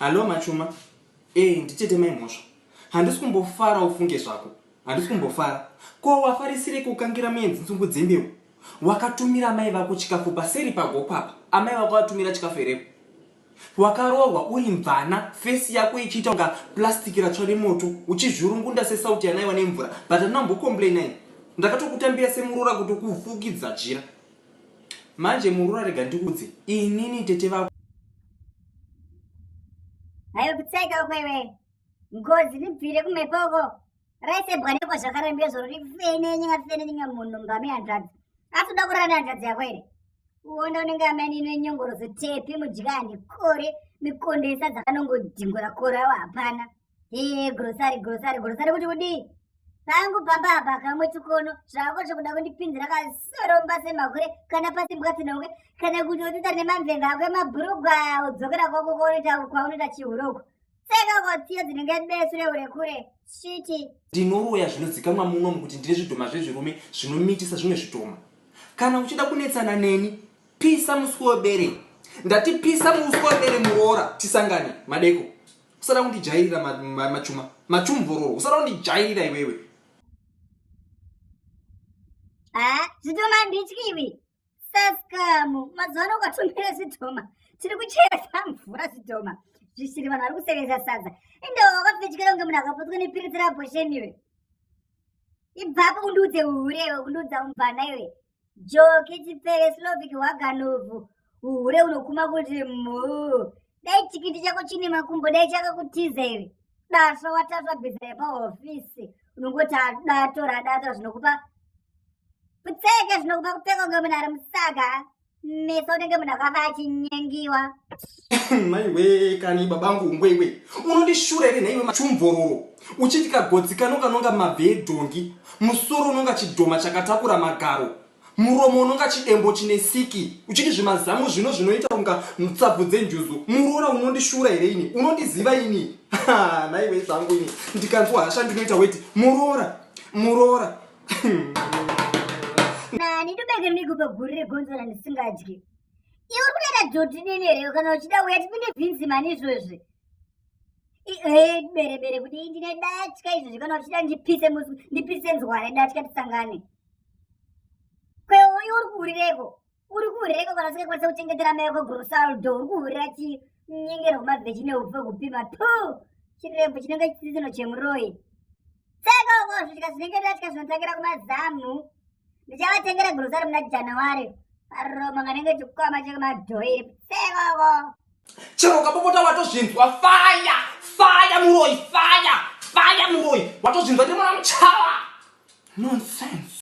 Hallo Machuma. Eh, nditete mai Mhosva. Handisi kumbofara ufunge zvako. Handisi kumbofara. Ko wafarisirei kukangira muenzi nzungu dzembeu? Wakatumira amai vako chikafu paseri pagoko apa. Amai vako vatumira chikafu here? Wakaroorwa uri mvana, face yako ichiita kunga plastic ratsva nemoto, uchizvurungunda sesauti yanaiwa nemvura, but handina kumbocomplaina ini. Ndakatokutambira semuroora kuti kufukidza jira. Manje muroora rega ndikuudze, inini tete vako Haiwa kutseka uko iwe. Ngozi ndibvire kumhepo uko. Raisebwa neko zvakarambiwa zvoro rifene nyinga fene nyinga munhu mbami hanzvadzi. Asi uda kurara nehanzvadzi yako here? Uonda unenge amai ine nyongoroso tepi mudyani kore mikondo yesadza kanongodhingura kore awa hapana. Hee grosari grosari grosari kuti kudii? Pangu pamba apa kamwe chikono zvako zvekuda kundipinzira kasoromba semagure kana pasimbwa dzinongwe kana kuti wotoita nemamvenga ako emabhurugwa wodzokera kwako kwaunoita kwaunoita chihuro uko. Tseka uko tsiyo dzinenge besu rehure kure. Shiti. Ndinoroya zvinozikamwa muno mukuti ndine zvidhoma zvezvirume zvinomitisa zvimwe zvidhoma. Kana uchida kunetsana neni, pisa muswe webere. Ndati pisa muswe webere muroora tisangane madeko. Usada kundijairira machuma. Machumvororo. Usada kundijairira iwewe. Ah, zvidhoma handityiwi. Saskamu. Mazuva ano ukatumira zvidhoma. Tiri kuchera mvura zvidhoma. Zvishiri vanhu vari kusevesa sadza. Ende wakapfetyera kunge munhu akapotswa nepiritsi rabhosheni iwe. Ibvapo undiudze uhure iwe, kundiudza umvana iwe. Joki chipfeve Slovik hwaganovhu uhure unokuma kuti mhuu dai chikiti chako chine makumbo dai chakakutiza iwe dasva watasva bhiza yepahofisi unongoti adatora adatora zvinokupa kutseke zvinokupa kupfeka kunge munhu ari musaga meso unenge munhu akafa achinyengiwa maiwe kani babangu ungwewe unondishura here nhaiwe machumvororo uchiti kagotsi kano kanonga mabve edhongi musoro unonga chidhoma chakatakura magaro muromo unonga chidembo chine siki uchiti zvimazamu zvino zvinoita kunga mutsabvu dzenjuzu muroora unondishura here ini unondiziva ini nhaiwe zvangu ini ndikanzwa hasha ndinoita weti muroora muroora Nani ndobeke ndikupe guri regonzo randisingadyi. Iwe uri kudaita dhoti neni here kana uchida uya tipinde bhinzi mani izvozvi. Ee bere bere kuti ndine datya izvozvi kana uchida ndipise musi ndipise nzware datya tisangane. Kwewo iwe uri kuhurireko. Uri kuhurireko kana usingakwanisa kuchengetera mai vako grosaldo uri kuhurira chinyengero kumabveji neupfu hwekupima tu chirebvu chinenge chitsitsino chemuroyi. Saka uko zvidya zvinenge datya zvinotangira kumazamu. Ndichavatengera grocery muna January. Paroma kanenge chikwama chemadhoiri. Saka uko. Chero ukapopota watozvinzwa fire fire muroyi fire fire muroyi watozvinzwa ndimona muchava nonsense.